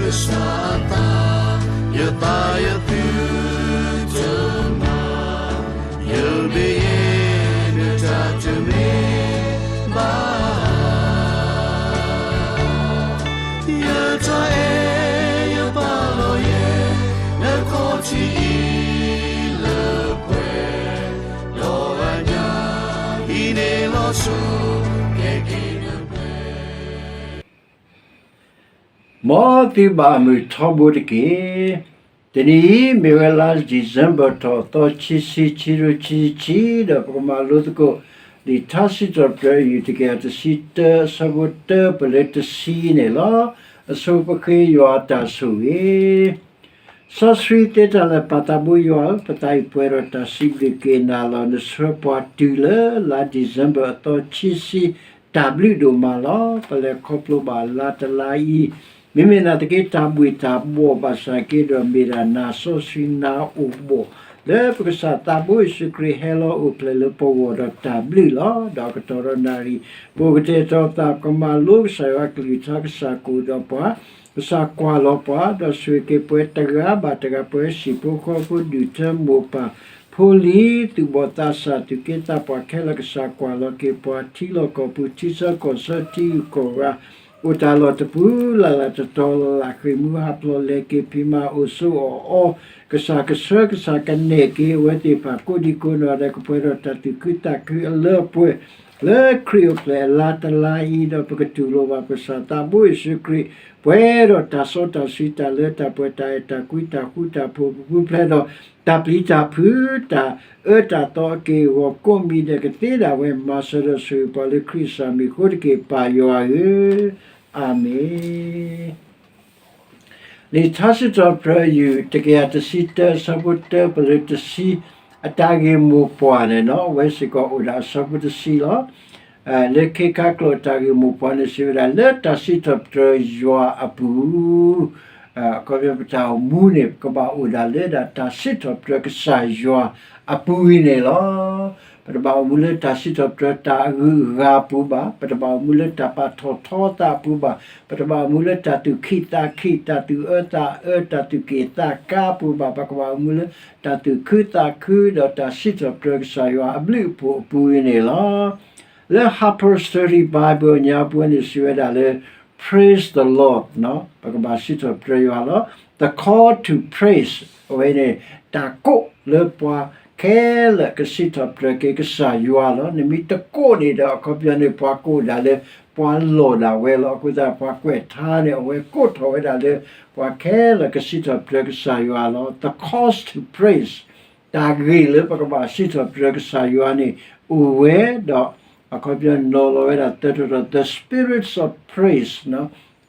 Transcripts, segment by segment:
ကစၢ်အသး, ယသးယသုတမၤ, ယမ့ၢ်ယဲ နတၢ်တမ့ၢ်ဘၣ်. ယတၢ်အဲၣ်ယပာ်လီၤယဲ နခီၣ်ထံးအံၤလၢပှဲၤ, ဒီးအညၣ်အံၤန့ၣ်လီၤဆီ ကဲက့ၤနပှဲၤ မ်သုဘၣ်မုာ်ထီဘိတက့ၢ်. တနံၤအံၤ မ့ၢ်ဝဲလါ December ထီၣ်သီ ခံဆံ, ခံကထိခံဆံခံ, ဒီးပကမၤလိသကိး လံာ်ထါစံးထီၣ်ပတြၢၤ ယူၢ်တကယၤတဆံတၢ အဆၢဖိတၢ ပလၢတဆံန့ၣ်လီၤ. အဆိပဃ့ယွၤအတၢ်ဆိၣ်ဂ့ၤ စီဆှံသ့တၢ်လၢာ် ပၢ်သးဘိယွၤဧၢ, ပသးအံၤပှဲၤဒီးတၢ်စံးဘျုးက့ၤနၤလီၤ. နဆှၢပှၤတုၤလၢလါ December အသီခံဆံ, တၢ်ဘျုးဒိၣ်မးလီၤ. ပလဲၤခီဖျိဘၣ်လါတလါအံၤ, မ့မ့ၢ်နာ်သက့ တၢ်ဘှ့ၣ်တၢ်ဘှီၣ်ဘၣ်ဆၣ်က့ဒီး မ့ၢ်ဒၣ်နၤစီဆှံနၤအိၣ်ဘှီၣ် လၢပကစၢ်သးဘိယ့ၣ်ၡူးခရံာ်ဟဲလီၤအိၣ်ဖျဲၣ်လၢပဂီၢ်ဒီးတၢ်ဘျုးလီၤ. ဒီးကတီၢ်ဒီးနၣ်ရံၣ် ပအိၣ်ကတဲာ်ကတီၤသး ကမၤလိကစၢ်ယွၤအကလုၢ်ကထါ ကစၢ်ကအိၣ်ဒီးပှၤ, ကစၢ်ကွၢ်လီၤပှၤ, ဒီးဆိၣ်ဂ့ၤက့ၤပှၤတဂၤဘၣ်တဂၤ ပှၤဟံၣ်ဖိဃီဖိဒူၣ်ထၢမိၢ်ပၢ်ဖိလံၤ သူၣ်ဘီၣ်သးစၢ် သူၣ်က့သးပှၢ်ခဲလၢာ် ကစၢ်ကွၢ်လီၤက့ၤပှၤ ထံလီၢ်ကီၢ်ပူၤ ထံဆၢကီၢ်ဆၢ ထံဂုၤကီၢ်ဂၤ အိၣ်တၢ်လီၢ်တပူၤလၢ်လၢ်တတီၤလၢ်လၢ် ဃ့ၢ်မှံဟးဖျိးလဲၤက့ၤဖံးမၤအိၣ်ဆိးအီၣ်အီ, ကစၢ်ကဆှၢကစၢ်ကနဲၣ်က့ၤအဝဲသ့ၣ်တဖၣ် ကိးဒံကိးနီၢ်ဒဲး ကပှဲၤဒီးတၢ်သူၣ်ခုသးခုအလၢအပှဲၤ လၢခရံာ်အိၣ်ဖျဲၣ်အလါတလါအံၤ ဒီးပကတူၢ်လိာ်ဘၣ်ပကစၢ်သးဘိယ့ၣ်ၡူးခရံာ် ပှဲၤဒီးတၢ်စီတၢ်ဆှံ တၢ်လၢတၢ်ပှဲၤ တၢ်အဲၣ်တၢ်ကွံ တၢ်ဃူတၢ်ဖိး ပပူၤဖျဲးဒီး တၢ်ပျံၤတၢ်ဖုး တၢ်အၢတၢ်သီအက့ၢ်အဂီၤ ကိးမံၤဒဲးကသ့ဒၣ်ဝဲ မၤစၢၤဒီးဆိၣ်ဂ့ၤပှၤလၢခရံာ်စၢ်မံၤအဃိတက့ၢ် ပၢ်ယွၤဧၢ, အၤမ့ၣ်. လံာ်ထါစံးထီၣ်ပတြၢၤ ယူၢ်တကယၤတဆံတၢ အဆၢဖိတၢ ပလၢတဆံ, အတၢ်ဂ့ၢ်မိၢ်ပှၢ်န့ၣ်နီၤ အဝဲစ့ၢ်ကီးအိၣ်ဒၣ်အဆၢဖိတဆံလီၤ. လၢခဲခါကျိာ်တၢ်ဂ့ၢ်မိၢ်ပှၢ်န့ၣ် စံးဝဲဒၣ်လၢတၢ်စံးထီၣ်ပတြၢၤယွၤအပူၤ အခီပညီပတၢ်အိၣ်မူန့ၣ် ပကဘၣ်အိၣ်ဒၣ်လၢဒၣ်တၢ်စံးထီၣ်ပတြၢၤကစၢ်ယွၤအပူၤအံၤန့ၣ်လီၤ. ပတဘၣ်အိၣ်မူလၢတၢ်စံးထီၣ်ပတြၢၤတၢ်အဂုၤအဂၤအပူၤဘၣ်, ပတဘၣ်အိၣ်မူလၢတၢ်ပာ်ထီၣ်ထီသးအပူၤဘၣ်, ပတဘၣ်အိၣ်မူလၢတၢ်သူၣ်ခံးသးခံး တၢ်သူၣ်အၢသးအၢ တၢ်သူၣ်က့ၣ်သးကါအပူၤဘၣ်, ပကဘၣ်အိၣ်မူလၢတၢ်သူၣ်ခုသးခု ဒီးတၢ်စံးထီၣ်ပတြၢၤကစၢ်ယွၤအဘျုးအဖှိၣ်အပူၤအံၤန့ၣ်လီၤ. လၢ Harper's Study Bible ညါပူၤန့ၣ် စံးဝဲဒၣ်လၢ Praise the Lord ပကဘၣ်စံးထီၣ်ပတြၢၤယွၤလီၤ. The call to praise အဝဲန့ၣ် တၢ်ကိးလၢပှၤခဲလၢာ်ကစံးထီၣ်ပတြၢၤက့ၤကစၢ်ယွၤလီၤ. နမ့ၢ်တကိးန့ၣ်ဒီး အခီပညီန့ၣ် ပှၤကိးဒၣ်လၢ ပှၤလီၢ်ဒၣ်ဝဲလီၤ. အဃိသတး ပှၤကွဲးထါန့ၣ် အဝဲကိးထီၣ်ဝဲဒၣ်လၢ ပှၤခဲလၢာ်ကစံးထီၣ်ပတြၢၤကစၢ်ယွၤလီၤ. The calls to praise တၢ်ဂ့ၢ်လၢပကဘၣ်စံးထီၣ်ပတြၢၤကစၢ်ယွၤန့ၣ် အိၣ်ဝဲဒီး အခီပညီနီၤလီၤဝဲဒၣ်သၢထီၣ်ဒီး the spirits of praise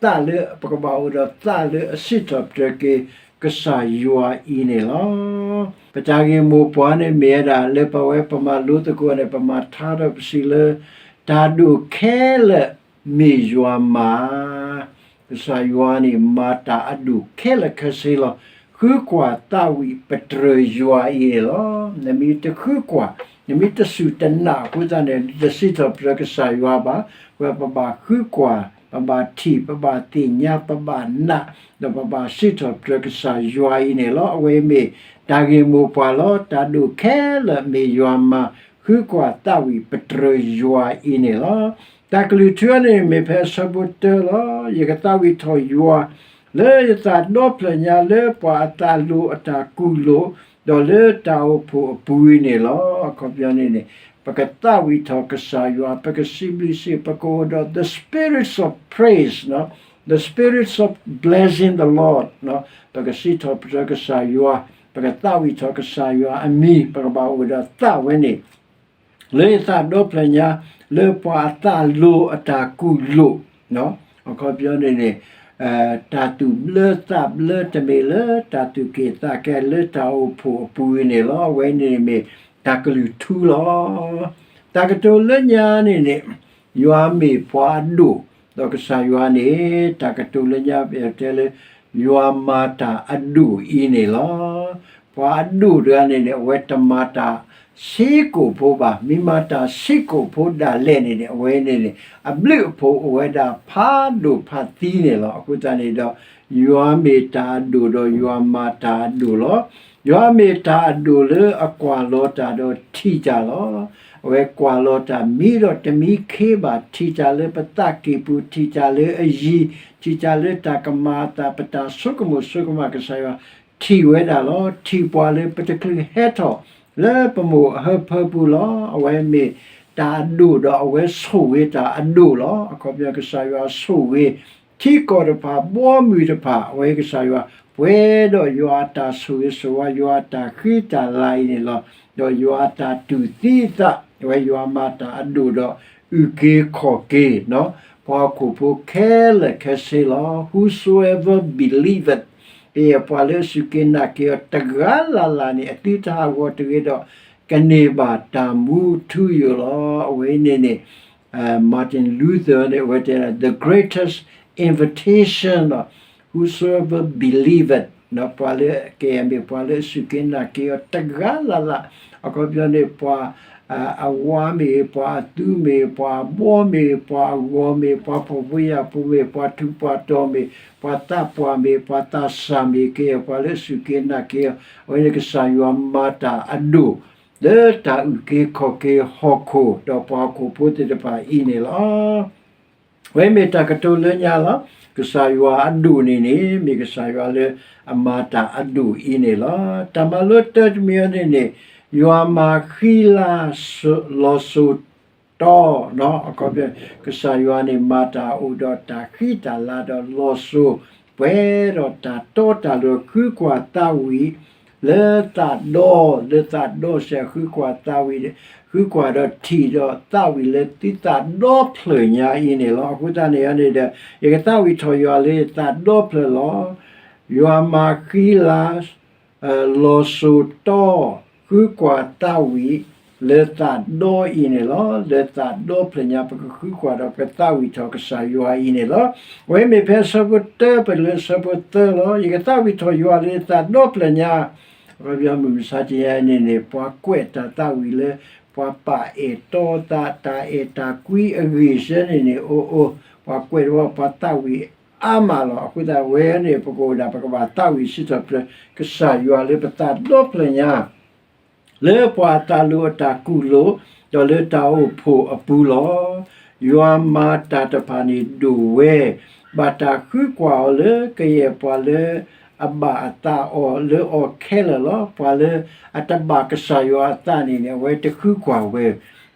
သးလၢပကဘၣ်အိၣ်ဒီးသးလၢအစံးထီၣ်ပတြၢၤက့ၤကစၢ်ယွၤအံၤန့ၣ်လီၤ. ပတၢ်ဂ့ၢ်မိၢ်ပှၢ်န့ၣ်မ့ၢ်ဝဲဒၣ် လၢပဝဲပမၤလိသကိးန့ၣ် ပမၤထါထီၣ်ပစံးလၢ တၢ်ဒိၣ်ခဲလၢာ်မ့ၢ်ယွၤမၤ ကစၢ်ယွၤန့ၣ် မၤတၢ်အဒိၣ်ခဲလၢာ်ခဲဆ့လီၤ. ဃုကွၢ်သးဝံၣ်ပတြၢၤယွၤအံၤန့ၣ်လီၤ. နမ့ၢ်တဃုကွၢ်, နမ့ၢ်တစူၢ်တနာ်အဃိသတးန့ၣ် နတစံးထီၣ်ပတြၢၤကစၢ်ယွၤဘၣ်. ဝဲပဘၣ်ဃုကွၢ်, ပဘၣ်ထံၣ်, ပဘၣ်သ့ၣ်ညါ, ပဘၣ်နာ်, ဒီးပဘၣ်စံးထီၣ်ပတြၢၤကစၢ်ယွၤအံၤန့ၣ်လီၤ. အဝဲမ့ၢ်တၢ်ဂ့ၢ်မိၢ်ပှၢ်လီၤ. တၢ်ဒိၣ်ခဲလၢာ်မ့ၢ်ယွၤမၤ ဃုကွၢ်သးဝံၣ်ပတြၢၤယွၤအံၤန့ၣ်လီၤ. တၢ်ကလုၢ်ထူန့ၣ် မ့ၢ်ဖဲအဆၢဖိတၢလီၤ. ယကသးဝံၣ်ထီၣ်ယွၤ လၢယသးဒီဖျၢၣ်ညါ လၢပှၤအသးလိၤအတၢ်ကူၣ်လိာ်, ဒီးလၢတၢ်အိၣ်ဖှိၣ်အပူၤအံၤန့ၣ်လီၤ. အခီပညီန့ၣ်န့ၣ် ပကသးဝံၣ်ထီၣ်ကစၢ်ယွၤ, ပကစံးဘျုးစံး, ပကအိၣ်ဒီး the spirits of praise, the spirits of blessing the Lord, ပကစံးထီၣ်ပတြၢၤကစၢ်ယွၤ, ပကသးဝံၣ်ထီၣ်ကစၢ်ယွၤအမံၤ, ပကဘၣ်အိၣ်ဒီးသးဝဲန့ၣ် လၢယသးဒီဖျၢၣ်ညါ လၢပှၤအသးလိၤအတၢ်ကူၣ်လိာ်, အခီပညီန့ၣ်န့ၣ် တၢ်သူၣ်ဘျၢသးဘျၢ တမ့ၢ်လၢတၢ်သူၣ်က့ၣ်သးကါ လၢတၢ်အိၣ်ဖှိၣ်အပူၤအံၤန့ၣ်လီၤ. အဝဲန့ၣ်မ့ၢ်တၢ်ကလုၢ်ထူလီၤ. တၢ်ကတိၤလၢညါန့ၣ်န့ၣ် ယွၤမ့ၢ်ပှၤအဒိၣ်, ဒီးကစၢ်ယွၤန့ၣ် တၢ်ကတိၤလၢညါ ပတဲလၢ ယွၤမၤတၢ်အဒိၣ်အံၤန့ၣ်လီၤ. ပှၤအဒိၣ်တဂၤန့ၣ်န့ၣ် အဝဲတမၤတၢ် ဆ့ကိၣ်ဖိဘၣ်. မ့ၢ်မၤတၢ်ဆ့ကိၣ်ဖိဒၣ်လဲာ်န့ၣ်န့ၣ် အဝဲန့ၣ်န့ၣ် အဘျုးအဖှိၣ်အိၣ်ဝဲဒၣ်ဖးဒိၣ်ဖးသံန့ၣ်လီၤ. အဃိသတးန့ၣ်ဒီး ယွၤမ့ၢ်တၢ်အဒိၣ်ဒီးယွၤမၤတၢ်အဒိၣ်လီၤ. ယွၤမ့ၢ်တၢ်အဒိၣ်လၢအကွၢ်လီၤတၢ်ဒီးထံၣ်တၢ်လီၤ. အဝဲကွၢ်လီၤတၢ်မံဒီးတမံခ့ဘၣ်, ထံၣ်တၢ်လၢပသးကံၢ်ပူၤ, ထံၣ်တၢ်လၢအယံၤ, ထံၣ်တၢ်လၢတၢ်ကမၤအသး, ပတၢ်ဆိကမိၣ်ဆိကမး, ကစၢ်ယွၤ ထံၣ်ဝဲဒၣ်လီၤ. ထံၣ်ပှၤလၢပတချုးဟဲထီၣ် လၢပမိၢ်အဟၢဖၢပူၤလီၤ. အဝဲမ့ၢ်တၢ်အဒိၣ်ဒီးအဝဲဆိၣ်ဂ့ၤတၢ်အဒိၣ်လီၤ. အခီပညီကစၢ်ယွၤဆိၣ်ဂ့ၤ ထံကီၢ်တဖၣ် ဘီမုၢ်တဖၣ် အဝဲကစၢ်ယွၤ ပှဲၤဒီးယွၤအတၢ်ဆိၣ်ဂ့ၤဆိၣ်ဝါ ယွၤအတၢ်ဃံတၢ်လၤအံၤန့ၣ်လီၤ. ဒီးယွၤအတၢ်တူၢ်သံအသး အဝဲယွၤမၤတၢ်အဒိၣ်ဒီး အုၣ်က့ၤခီၣ်က့ၤ ပှၤဟီၣ်ခိၣ်ဖိခဲလၢာ်ခဲဆ့လီၤ. Whosoever believeth ကယဲၢ်ပှၤလၢအစူၢ်က့ၤနာ်က့ၤအီၤတဂၤလၢ်လၢ်န့ၣ် အသုတဟးဂီၤတဂ့ၤဒီး ကန့ၢ်ဘၣ်တၢ်မူထူယိာ်လီၤ. အဝဲအံၤန့ၣ်န့ၣ် Martin Luther န့ၣ် အဝဲတဲ the greatest invitation လီၤ. Whosoever believeth ပှၤလၢကယဲၢ်မ့ၢ်ပှၤလၢအစူၢ်က့ၤနာ်က့ၤအီၤတဂၤလၢ်လၢ် အခီပညီန့ၣ် ပှၤအဝၤမ့ၢ်ဂ့ၤ, ပှၤအသူမ့ၢ်ဂ့ၤ, ပှၤအဘီမ့ၢ်ဂ့ၤ, ပှၤအဂီၤမ့ၢ်, ပှၤဖှီၣ်ဖိယာ်ဖိမ့ၢ်, ပှၤထူးပှၤတီၤမ့ၢ်, ပှၤသးပှၢ်မ့ၢ်, ပှၤသးစၢ်မ့ၢ်, ကယဲၢ်ပှၤလၢအစူၢ်က့ၤနာ်က့ၤအီၤ အဝဲန့ၣ်ကစၢ်ယွၤမၤတၢ်အဒိၣ် လၢတၢ်အုၣ်က့ၤခီၣ်က့ၤဟီၣ်ခိၣ် ဒီးပှၤဟီၣ်ခိၣ်ဖိသ့ၣ်တဖၣ်အံၤန့ၣ်လီၤ. အဝဲမ့ၢ်တၢ်ကတိၤလၢညါလီၤ. ကစၢ်ယွၤအဒိၣ်န့ၣ်န့ၣ် မ့ၢ်ကစၢ်ယွၤလၢအမၤတၢ်အဒိၣ်အံၤန့ၣ်လီၤ. တၢ်မၤလိတၢတမံၤအံၤန့ၣ်န့ၣ် ယွၤမၤဃံလၤလီၤစိၤတီ အခီပညီ ကစၢ်ယွၤန့ၣ်မၤတၢ်အိၣ်ဒီးတၢ်ဃံတၢ်လၤဒီးလီၤစိၤ ပှဲၤဒီးတၢ်တီတၢ်လိၤ ဃုကွၢ်သးဝံၣ် လၢသးဒီ လၢသးဒီစဲး ဃုကွၢ်သးဝံၣ် ဃုကွၢ်ဒီးထံၣ်ဒီးသးဝံၣ်လၢသုသးဒီဖျၢၣ်ညါအံၤန့ၣ်လီၤ. အဃိသတးန့ၣ်န့ၣ်ဒီး ယကသးဝံၣ်ထီၣ်ယွၤလၢယသးဒီဖျၢၣ်လီၤ. ယွၤမၤဃံလၤ လီၤစိၤတီ ဃုကွၢ်သးဝံၣ် လၢသးဒီအံၤန့ၣ်လီၤ. လၢသးဒီဖျၢၣ်ညါ ပကဃုကွၢ်ဒီးပကသးဝံၣ်ထီၣ်ကစၢ်ယွၤအံၤန့ၣ်လီၤ. အဝဲမ့ၢ်ဖဲအဆၢဖိတၢ ပတုၤလၢအဆၢဖိသၢလီၤ. ယကသးဝံၣ်ထီၣ်ယွၤလၢယသးဒီဖျၢၣ်ညါ အခီပညီမုၢ်မဆါတနံၤအံၤန့ၣ်န့ၣ် ပှၤကွဲးတၢ်သးဝံၣ်လၢ ပှၤပာ်အဲၣ်တီသး တၢ်အဲၣ်တၢ်ကွံအဂ့ၢ်စဲန့ၣ်န့ၣ် အိၣ်အိၣ် ပှၤကွဲးတဝီ ပှၤသးဝံၣ်အါမးလီၤ. အဃိသတး အဝဲန့ၣ် ပကအိၣ်ဒၣ် ပကဘၣ်သးဝံၣ်စံးထီၣ်ပတြၢၤ ကစၢ်ယွၤလၢပသးဒီဖျၢၣ်ညါ လၢပှၤအသးလိၤအတၢ်ကူၣ်လိာ် ဒီးလၢတၢ်အိၣ်ဖှိၣ်အပူၤလီၤ. ယွၤမၤတၢ်တဖၣ်န့ၣ်ဒိၣ်ဝဲ, ဘၣ်တၢ်ဃုကွၢ်အီၤလၢကယဲၢ်ပှၤလၢအဘၣ်အသးအီၤလၢအီၤခဲလၢာ်လီၤ. ပှၤလၢအတဘၣ်ကစၢ်ယွၤအသးန့ၣ်န့ၣ် အဝဲတဃုကွၢ်ဝဲ,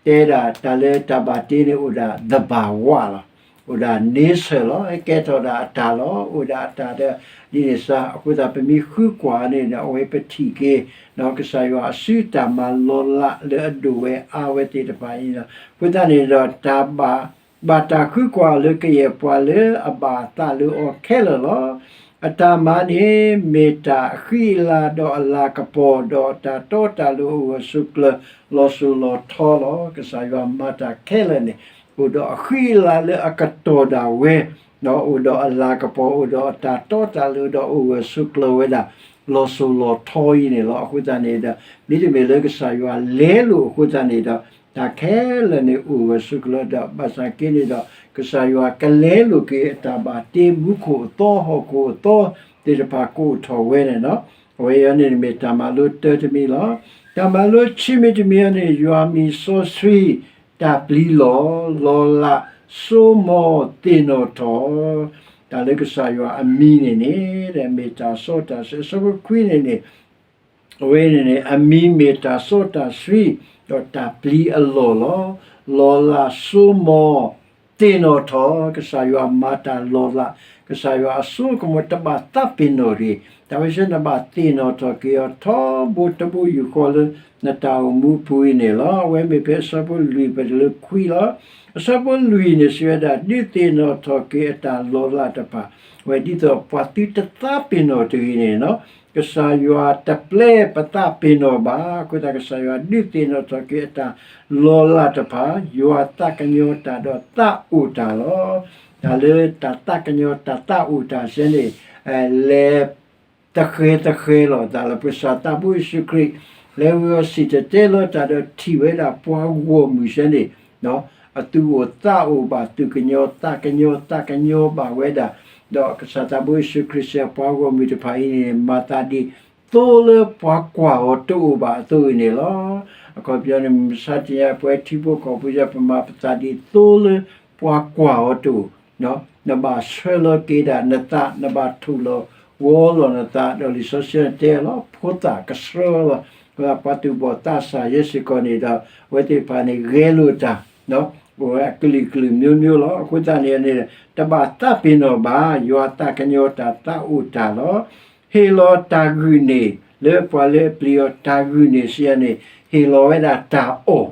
တဲဒၣ်တၢ်လၢတၢ်ဘၣ်တ့န့ၣ်အိၣ်ဒၣ် သဘာဝ လီၤ. အိၣ်ဒၣ် nature လီၤ. ဟဲကဲထီၣ်ဒၣ်အတၢ်လီၤ. အိၣ်ဒၣ်အတၢ်ဒီး ဒ်န့ၣ်စါ အဃိသတး ပမ့ၢ်ဃုကွၢ်န့ၣ် အဝဲပထံၣ်က့ၤ ကစၢ်ယွၤအစုတၢ်မၤလီၤလးလၢအဒိၣ်ဝဲအါဝဲသ့ၣ်တဖၣ်အံၤလီၤ. အဃိသတးန့ၣ်ဒီး တၢ်ဘၣ် ဘၣ်တၢ်ဃုကွၢ်လၢကယဲၢ်ပှၤလၢအဘၣ်အသးလၢအီၤခဲလၢာ်လီၤ. အတၢ်မၤန့ၣ် မ့ၢ်တၢ်အဃံအလၤဒီးအလၤကပီၤ ဒီးအတၢ်တီတၢ်လိၤအိၣ်ဂၢၢ်ဆိးကျၢၤ လီၤစိၤလီၤထီလီၤ. ကစၢ်ယွၤမၤတၢ်ခဲလၢာ်န့ၣ် အိၣ်ဒီးအဃံအလၤလၢအကတီၢ်ဒၣ်ဝဲ, ဒီးအိၣ်ဒီးအလၤကပီၤ အိၣ်ဒီးအတၢ်တီတၢ်လိၤ ဒီးအိၣ်ဂၢၢ်ဆိးကျၢၤဝဲဒၣ် လီၤစိၤလီၤထီအံၤန့ၣ်လီၤ. အဃိသတးန့ၣ်ဒီး မ့တမ့ၢ်လၢကစၢ်ယွၤလဲလိာ်အဃိသတးန့ၣ်ဒီး တၢ်ခဲလၢာ်န့ၣ်အိၣ်ဂၢၢ်ဆိးကျၢၤဒီး ဘၣ်ဆၣ်က့န့ၣ်ဒီး ကစၢ်ယွၤကလဲလိာ်က့ၤအတၢ်ဘၣ်တ့ မူခိၣ်အသီ ဟီၣ်ခိၣ်အသီသ့ၣ်တဖၣ်ကအိၣ်ထီၣ်ဝဲန့ၣ်လီၤ. အဝဲအံၤန့ၣ်မ့ၢ်တၢ်မၤလိတၢတမံၤလီၤ. တၢ်မၤလိဆံးမံၤတမံၤအံၤန့ၣ် ယွၤမံၤစီဆှံ တၢ်ပျံၤလီၤ, လီၤလး, စိမိၤ, သ့ၣ်နီၣ်ထီၣ်, တၢ်လၢကစၢ်ယွၤအမံၤန့ၣ်န့ၣ် မ့ၢ်တၢ်စီတၢ်ဆှံ အဆၢဖိခွံန့ၣ်န့ၣ် အဝဲန့ၣ်န့ၣ် အမံၤမ့ၢ်တၢ်စီတၢ်ဆှံ ဒီးတၢ်ပျံၤအလီၢ်လီၤ. လီၤလး, စိမိၤ, သ့ၣ်နီၣ်ထီၣ်, ကစၢ်ယွၤမၤတၢ်လီၤလး, ကစၢ်ယွၤအစိကမီၤ တဘၣ်သးပ့ၤနီၣ်တဂ့ၤ. တၢ်ဝဲဆၢနဘၣ်သ့ၣ်နီၣ်ထီၣ်က့ၤအီၤ ထီဘိတဘိယူၢ်ဃီလၢ နတၢ်အိၣ်မူပူၤအံၤန့ၣ်လီၤ. အဝဲမ့ၢ်ဖဲအဆၢဖိလွံၢ် ပတုၤလၢခွံလီၤ. အဆၢဖိလွံၢ်န့ၣ် စံးဝဲဒၣ် ဒုးသ့ၣ်နီၣ်ထီၣ်က့ၤအတၢ်လီၤလးတဖၣ်, အဝဲဒ်သိးပှၤသုတသးပ့ၤနီၣ်တဂ့ၤန့ၣ်လီၤ. ကစၢ်ယွၤတပျဲပသးပ့ၤနီၣ်ဘၣ်. အဃိသတး ကစၢ်ယွၤဒုးသ့ၣ်နီၣ်ထီၣ်က့ၤအတၢ်လီၤလးတဖၣ်, ယွၤသးကညီၤတၢ်ဒီးသးအိၣ်တၢ်လီၤ. တၢ်လၢတၢ်သးကညီၤတၢ်သးအိၣ်တၢ်စဲန့ၣ် လဲၤ သဃဲၤသဃဲၤလီၤသးလၢ ပကစၢ်သးဘိယ့ၣ်ၡူးခရံာ် ပျဲဝံၤအီၤစံၣ်တဲၤတဲလီၤတၢ်ဒီးထံၣ်ဝဲဒၣ်ပှၤဂီၢ်မုၢ်စဲန့ၣ်, အသူၣ်အိၣ်သးအိၣ်ဘၣ် သူၣ်ကညီၤသးကညီၤ သးကညီၤဘၣ်ဝဲဒၣ်, ဒီးကစၢ်သးဘိယ့ၣ်ၡူးခရံာ်စံး ပှၤဂီၢ်မုၢ်တဖၣ်အံၤန့ၣ် မၤသးဒ်သိလၢပှၤကွၢ်အီၤတအိၣ်ဘၣ်အသိးအံၤန့ၣ်လီၤ. အခီပညီန့ၣ် မဆါတနံၤအံၤ ပဝဲထံဖိကီၢ်ဖိယဲ ပမၤပသးဒ်သိလၢပှၤကွၢ်အီၤတအိၣ် နဘၣ်ဆှၢလီၤက့ၤဒၣ်နသး နဘၣ်ထိၣ်လီၤဂီၤလီၤနသး ဒီးလံာ်စီဆှံတဲလီၤ ဖိသၣ်ကဆှၢလီၤ, ပှၤသူၣ်ဘီၣ်သးစၢ်ယဲစ့ၢ်ကီးန့ၣ်ဒီး အဝဲသ့ၣ်တဖၣ်န့ၣ် ဂဲၤလိာ်တၢ် အိၣ်ဝဲအကလုာ်ကလုာ်မျိုးမျိုးလီၤ. အဃိသတးန့ၣ်န့ၣ် တဘၣ်သးပ့ၤနီၣ်ဘၣ် ယွၤသးကညီၤတၢ်သးအိၣ်တၢ်လီၤ. ဟ့ၣ်လီၤတၢ်ဂုာ်န့ၢ် လၢပှၤလၢအပျံၤအီၤ တၢ်ဂုာ်န့ၢ်စံးယၤန့ၣ် ဟ့ၣ်လီၤဝဲဒၣ်တၢ်အီၣ်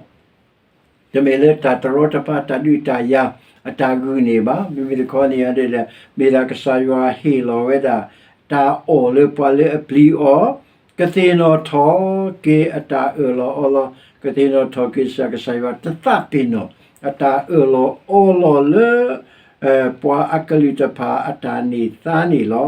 တမ့ၢ်လၢတၢ်တရီတပါ တၢ်ဒုးတၢ်ယၤ အတၢ်ဂုာ်န့ၢ်ဘၣ်. မ့မ့ၢ်တခီန့ၣ်ဒီး မ့ၢ်ဒၣ်ကစၢ်ယွၤဟ့ၣ်လီၤဝဲဒၣ် တၢ်အီၣ်လၢပှၤလၢအပျံၤအီၤ, ကသ့ၣ်နီၣ်ထီၣ်က့ၤအတၢ်အၢၣ်လီၤအီလီၤ, ကသ့ၣ်နီၣ်ထီၣ်က့ၤစ့ၢ်ကီး ကစၢ်ယွၤတသးပ့ၤနီၣ် အတၢ်အၢၣ်လီၤအီလီၤလၢ ပှၤအကလုာ်တဖၣ်အတၢ်န့ၢ်သါန့ၣ်လီ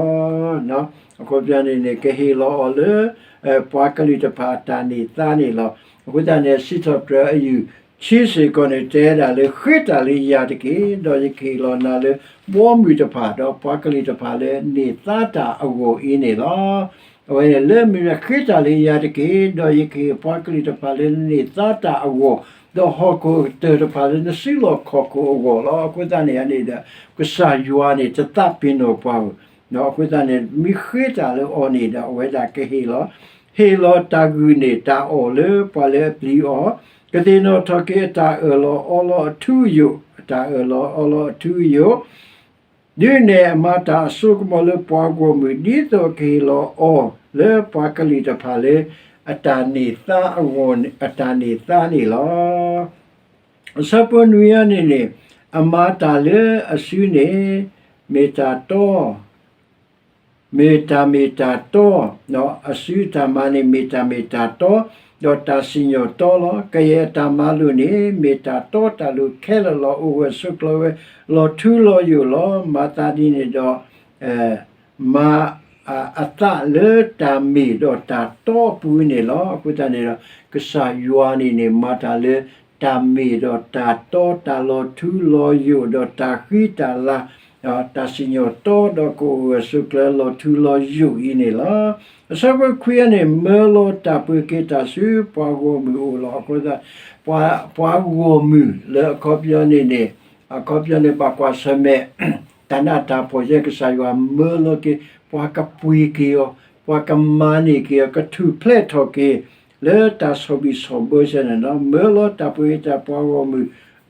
ၤ. အခီပညီန့ၣ်န့ၣ် ကဟ့ၣ်လီၤအီၤလၢ ပှၤကလုာ်တဖၣ်အတၢ်န့ၢ်သါန့ၣ်လီၤ. အဃိသတးန့ၣ် စံးထီၣ်ပတြၢၤအယုၢ်ဆံစ့ၢ်ကီးန့ၣ် တဲဒၣ်လၢ ဃ့တၢ်လၢယၤတက့ၢ်, ဒီးယကဟ့ၣ်လီၤနၤလၢ ဘီမုၢ်တဖၣ် ဒီးပှၤကလုာ်တဖၣ်လၢန့ၢ်သါတၢ်အဂီၢ်အံၤန့ၣ်လီၤ. အဝဲန့ၣ်လၢမ့ၢ်ဃ့တၢ်လၢယၤတက့ၢ်, ဒီးယကဟ့ၣ်ပှၤကလုာ်တဖၣ်လၢနန့ၢ်သါတၢ်အဂီၢ်, ဒီးဟီၣ်ခိၣ်ကတၢၢ်တဖၣ်လၢနစုလီၢ်ခီၣ်ခိၣ်အဂီၢ်လီၤ. အဃိသတးန့ၣ်န့ၣ်ဒီး ကစၢ်ယွၤန့ၣ် တသးပ့ၤနီၣ်ပှၤဧၢ, အဃိသတးန့ၣ် မ့ၢ်ဃ့တၢ်လၢအီၤန့ၣ်ဒီး အဝဲဒၣ်ကဟ့ၣ်လီၤ, ဟ့ၣ်လီၤတၢ်ဂုာ်န့ၢ်တၢ်အီၣ်လၢပှၤလၢအပျံၤအီၤ, ကသ့ၣ်နီၣ်ထီၣ်က့ၤအတၢ်အၢၣ်လီၤအီလီၤအထူအယိာ်, အတၢ်အၢၣ်လီၤအီလီၤအထူအယိာ် ဒုးနဲၣ်အမၤတၢ်အစိကမီၤလၢပှၤဂီၢ်မုၢ် ဒ်သိးကဟ့ၣ်လီၤအီၤလၢပှၤကလုာ်တဖၣ်လၢ အတၢ်န့ၢ်သါအဂီၢ် အတၢ်န့ၢ်သါန့ၣ်လီၤ. အဆၢဖိနွံအံၤန့ၣ်န့ၣ် အမၤတၢ်လၢအစုန့ၣ် မ့ၢ်တၢ်တီ မ့ၢ်တၢ်မ့ၢ်တၢ်တီ, အစုတၢ်မၤန့ၣ် မ့ၢ်တၢ်မ့ၢ်တၢ်တီ, ဒီးတၢ်စံၣ်ညီၣ်တီလီၤ. ကယဲၢ်အတၢ်မၤလိာ်န့ၣ် မ့ၢ်တၢ်တီတၢ်လိၤခဲလၢာ်လီၤ. အိၣ်ဂၢၢ်ဆိးကျၢၤဝဲ လီၤထူလီၤယိာ်လီၤ. မၤသးဒ်န့ၣ်ဒီး မၤအသးလၢတၢ်မ့ၢ်ဒီးတၢ်တီအပူၤန့ၣ်လီၤ. အဃိသတးန့ၣ်ဒီး ကစၢ်ယွၤန့ၣ်န့ၣ် မၤတၢ်လၢတၢ်မ့ၢ်ဒီးတၢ်တီ တၢ်လီၤထူလီၤယိာ် ဒီးတၢ်ဃံတၢ်လၤ တၢ်စံၣ်ညီၣ်တီ ဒီးကအိၣ်ဂၢၢ်ဆိးကျၢၤလီၤထူလီၤယိာ်အံၤန့ၣ်လီၤ. အဆၢဖိခွံအံၤန့ၣ် မၢလီၤတၢ်ပှ့ၤက့ၤတၢ်ဆူပှၤဂီၢ်မုၢ်အအိၣ်လီၤ. အဃိသတး ပှၤဂီၢ်မုၢ်လၢအခီပညီန့ၣ်န့ၣ် အခီပညီန့ၣ် ဘၣ်ကွၢ်ဆၢၣ်မဲာ် တၢ်နးတၢ်ဖှီၣ် ယဲကစၢ်ယွၤမၢလီၤက့ၤ ပှၤကပှ့ၤက့ၤအီၤ, ပှၤကမၤန့ၢ်က့ၤအီၤ, ကထူၣ်ဖျဲးထီၣ်က့ၤ လၢတၢ်ဆီၣ်ဘံၣ်ဆီၣ်ဘၢစဲန့ၣ်လီၤ. မၢလီၤတၢ်ပှ့ၤတၢ်ပှၤဂီၢ်မုၢ်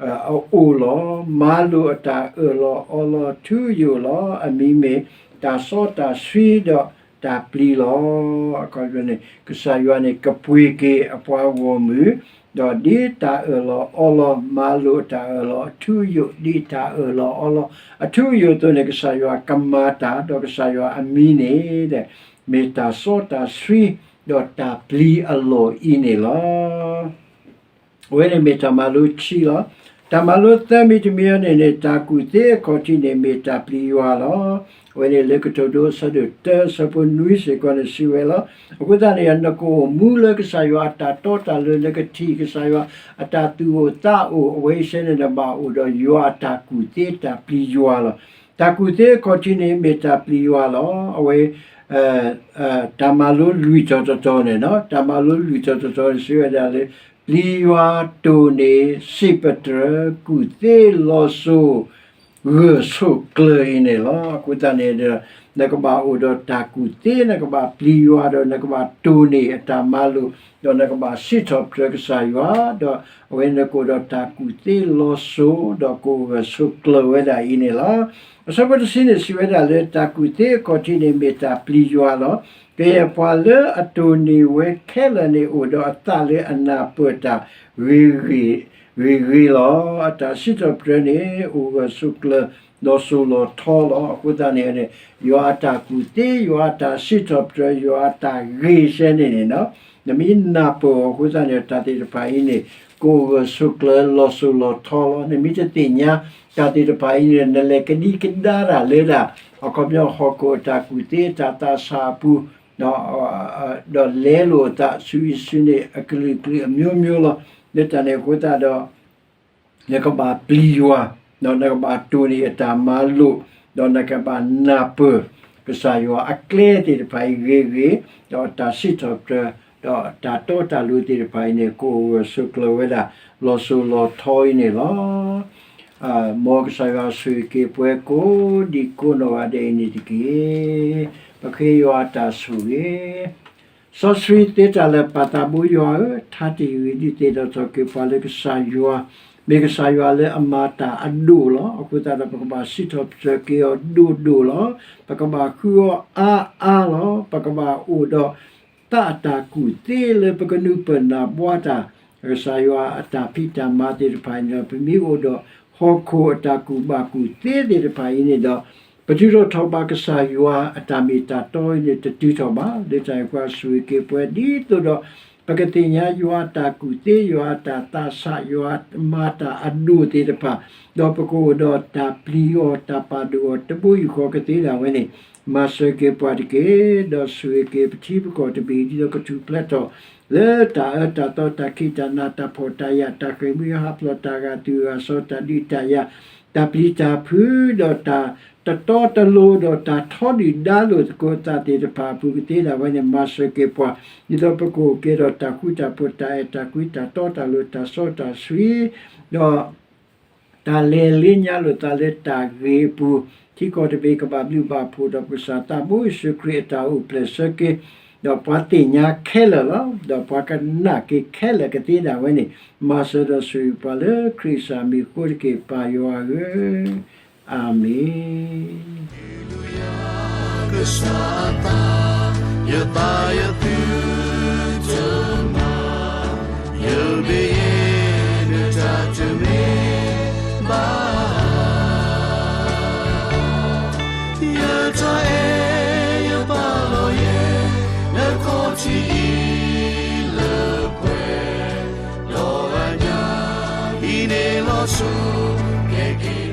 အအိၣ်လီၤ. မၤလိာ်အတၢ်အၢၣ်လီၤအီလီၤထူယိာ်လီၤ. အမံၤမ့ၢ်တၢ်စီတၢ်ဆှံဒီးတၢ်ပျံၤလီၤ. အခီပညီန့ၣ် ကစၢ်ယွၤန့ၣ် ကပှ့ၤက့ၤအပှၤဂီၢ်မုၢ် ဒီးဒ်တၢ်အၢၣ်လီၤအီလီၤ မၤလိာ်အတၢ်အၢၣ်လီၤအထူအယိာ် ဒ်တၢ်အၢၣ်လီၤအီလီၤအထူအယိာ်အသိးန့ၣ် ကစၢ်ယွၤကမၤတၢ် ဒီးကစၢ်ယွၤအမံၤန့ၣ် မ့ၢ်တၢ်စီတၢ်ဆှံ ဒီးတၢ်ပျံၤအလီၢ်အံၤန့ၣ်လီၤ. အဝဲန့ၣ်မ့ၢ်တၢ်မၤလိခံလီၤ. တၢ်မၤလိသၢမံၤတမံၤအံၤန့ၣ်န့ၣ် တၢ်ကူၣ်သ့အခီၣ်ထံးန့ၣ် မ့ၢ်တၢ်ပျံၤယွၤလီၤ. အဝဲန့ၣ်လၢကတိၤဒိအဆၢဒိၣ်တၢ အဆၢဖိနွံစ့ၢ်ကီးန့ၣ် စံးဝဲလီၤ. အဃိသတးန့ၣ် နကအိၣ်မူလၢကစၢ်ယွၤအတၢ်တီတၢ်လိၤ နကထံၣ်ကစၢ်ယွၤအတၢ်သူၣ်အိၣ်သးအိၣ် အဝဲအံၤစဲန့ၣ် နဘၣ်အိၣ်ဒီးယွၤအတၢ်ကူၣ်သ့ တၢ်ပျံၤယွၤလီၤ. တၢ်ကူၣ်သ့အခီၣ်ထံးန့ၣ် မ့ၢ်တၢ်ပျံၤယွၤလီၤ. အဝဲ တၢ်မၤလိလွံၢ်တီၤတတီၤန့ၣ် တၢ်မၤလိလွံၢ်တီၤတတီၤန့ၣ် စံးဝဲဒၣ်လၢ ပျံၤယွၤ တိၢ်န့ၢ် စံးပတြၢၤ ကူၣ်သ့လီၤစိၤ ဂၢၢ်ဆိးကျၢၤအံၤန့ၣ်လီၤ. အဃိသတးန့ၣ်ဒီး နကဘၣ်အိၣ်ဒီးတၢ်ကူၣ်သ့ နကဘၣ်ပျံၤယွၤဒီး နကဘၣ်တိၢ်န့ၢ်အတၢ်မၤလိာ် ဒီးနကဘၣ်စံးထီၣ်ပတြၢၤကစၢ်ယွၤ ဒီးအဝဲန့ၣ်ကအိၣ်ဒီးတၢ်ကူၣ်သ့လီၤစိၤ ဒီးကအိၣ်ဂၢၢ်ဆိးကျၢၤဝဲဒၣ်အံၤန့ၣ်လီၤ. အဆၢဖိတဆံန့ၣ် စံးဝဲဒၣ်လၢ တၢ်ကူၣ်သ့အခီၣ်ထံးန့ၣ် မ့ၢ်တၢ်ပျံၤယွၤလီၤ. ကယဲၢ်ပှၤလၢအတိၢ်န့ၢ်ဝဲခဲလၢာ်န့ၣ် အိၣ်ဒီးအသးလၢအနၢ်ပၢၢ်တၢ်ဂ့ၤဂ့ၤ ဂ့ၤဂ့ၤလီၤ. အတၢ်စံးထီၣ်ပတြၢၤန့ၣ် အိၣ်ဂၢၢ်ဆိးကျၢၤ လီၤစိၤလီၤထီလီၤ. အဃိသတးန့ၣ်န့ၣ် ယွၤအတၢ်ကူၣ်သ့ ယွၤအတၢ်စံးထီၣ်ပတြၢၤ ယွၤအတၢ်ဂ့ၤစဲန့ၣ်န့ၣ် နမ့ၢ်နၢ်ပၢၢ်အီၤအဃိသတးန့ၣ် တၢ်သ့ၣ်တဖၣ်အံၤန့ၣ် ကအိၣ်ဂၢၢ်ဆိးကျၢၤ လီၤစိၤလီၤထီလီၤ. နမ့ၢ်တသ့ၣ်ညါတၢ်သ့ၣ်တဖၣ်အံၤန့ၣ် နလဲၤကဒံကဒါတၢ်လၢဒၣ် အခီပညီဟီၣ်ခိၣ်အတၢ်ကူၣ်သ့ တၢ်သးစၢ်အပူၤ ဒီးလဲလိာ်အသးဆူအံၤဆူန့ၣ် အကလုာ်ကလုာ်အမျိုးမျိုးလီၤ. လၢတၢ်န့ၣ်အဃိသတးဒီး နကဘၣ်ပျံၤယွၤ, ဒီးနကဘၣ်တိၢ်န့ၢ်အတၢ်မၤလိာ်, ဒီးနကဘၣ်နၢ်ပၢၢ် ကစၢ်ယွၤအကျဲသ့ၣ်တဖၣ်အံၤဂ့ၤဂ့ၤ, ဒီးတၢ်စံးထီၣ်ပတြၢၤ, ဒီးတၢ်တီတၢ်လိၤသ့ၣ်တဖၣ်အံၤန့ၣ် ကအိၣ်ဂၢၢ်ဆိးကျၢၤဝဲဒၣ် လီၤစိၤလီၤထီအံၤန့ၣ်လီၤ. မ်ကစၢ်ယွၤဆိၣ်ဂ့ၤက့ၤပှၤကိးဒံကိးနီၢ်ဂၤဒဲးအံၤန့ၣ်တက့ၢ်. ပဃ့ယွၤအတၢ်ဆိၣ်ဂ့ၤ စီဆှံသ့တၢ်လၢာ်ပာ်သးဘိယွၤဧၢ, ထါတယုၢ်အံၤဒုးသ့ၣ်နီၣ်ထီၣ်က့ၤပှၤလၢကစၢ်ယွၤ, မ့ၢ်ကစၢ်ယွၤလၢအမၤတၢ်အဒိၣ်လီၤ. အဃိသတးဒီး ပကဘၣ်စံးထီၣ်ပတြၢၤက့ၤအီၤဒိၣ်ဒိၣ်လီၤ. ပကဘၣ်ဃုအီၤအါအါလီၤ. ပကဘၣ်အိၣ်ဒီး သးအတၢ်ကူၣ်သ့လၢပကနုာ်ပၢၢ်နၢ်ဘှါတၢ်, ကစၢ်ယွၤအတၢ်ဖံးတၢ်မၤသ့ၣ်တဖၣ်အံၤန့ၣ်ဒီး ပမ့ၢ်အိၣ်ဒီးဟီၣ်ခိၣ်အတၢ်ကူၣ်ဘၣ်ကူၣ်သ့သ့ၣ်တဖၣ်အံၤန့ၣ်ဒီး ပတုၤထီၣ်ထီၣ်ဘးကစၢ်ယွၤအတၢ်မ့ၢ်တၢ်တီအံၤန့ၣ် တတုၤထီၣ်ဘး. လၢတၢ်အံၤပှၤဆိၣ်ဂ့ၤက့ၤပှၤဒ်သိးဒီး ပကသ့ၣ်ညါယွၤအတၢ်ကူၣ်သ့, ယွၤအတၢ်သးဆး, ယွၤမၤတၢ်အဒိၣ်သ့ၣ်တဖၣ်, ဒီးပကအိၣ်ဒီးတၢ်ပျံၤအီၤ တၢ်ပာ်ဒိၣ်အီၤ တဘိယူၢ်ဃီကသ့ဒၣ်ဝဲန့ၣ် မၤစၢၤက့ၤပှၤတက့ၢ်. ဒီးဆိၣ်ဂ့ၤက့ၤပထံပကီၢ်တဘ့ၣ် ဒ်သိးကထူၣ်ဖျဲးထီၣ် လၢတၢ်အၢတၢ်သီ တၢ်ခံးတၢ်နၤ တၢ်ဖှီၣ်တၢ်ယာ် တၢ်ဃ့ၢ်မှံဟးဖျိး တၢ်ဂာ်သူၣ်ဂာ်စီၤ တၢ်ဒုးတၢ်ယၤ တၢ်ပျံၤတၢ်ဖုး ဒီးတၢ်တတီတလိၤ ဒီးတၢ်ထီဒုၣ်ဒါလိာ်သကိးသးသ့ၣ်တဖၣ်အပူၤကသ့ဒၣ်ဝဲန့ၣ် မၤစၢၤက့ၤပှၤ ဒ်သိးပကအိၣ်က့ၤဒီးတၢ်ဃူတၢ်ဖိး တၢ်အဲၣ်တၢ်ကွံ တၢ်တီတၢ်လိၤ တၢ်စီတၢ်ဆှံ ဒီး တၢ်လဲၤလၢညါလိာ်သးလၢတၢ်ဂ့ၤအပူၤ ထံကီၢ်တဘ့ၣ်ကဘၣ်ဘျုးဘၣ်ဖှိၣ်ဒီးပကစၢ်သးဘိယ့ၣ်ၡူးခရံာ်အတၢ်အိၣ်ဖျဲၣ်ဆၢက့ၤ ဒီးပှၤသ့ၣ်ညါခဲလၢာ်လီၤ. ဒီးပှၤကနၣ်က့ၤခဲလၢာ်ကသ့ဒၣ်ဝဲန့ၣ် မၤစၢၤဒီးဆိၣ်ဂ့ၤပှၤလၢခရံာ်ကစၢ်မံၤအဃိတက့ၢ် ပၢ်ယွၤဧၢ, အၤမ့ၣ်. ကစၢ်အသး ယသးယသုတမၤ, ယမ့ၢ်ယဲ နတၢ်တမ့ၢ်ဘၣ်. ယတၢ်အဲၣ်ယပာ်လီၤယဲ နခီၣ်ထံးအံၤလၢပှဲၤ, ဒီးအညါအံၤန့ၣ်လီၤစိၤကဲက့ၤ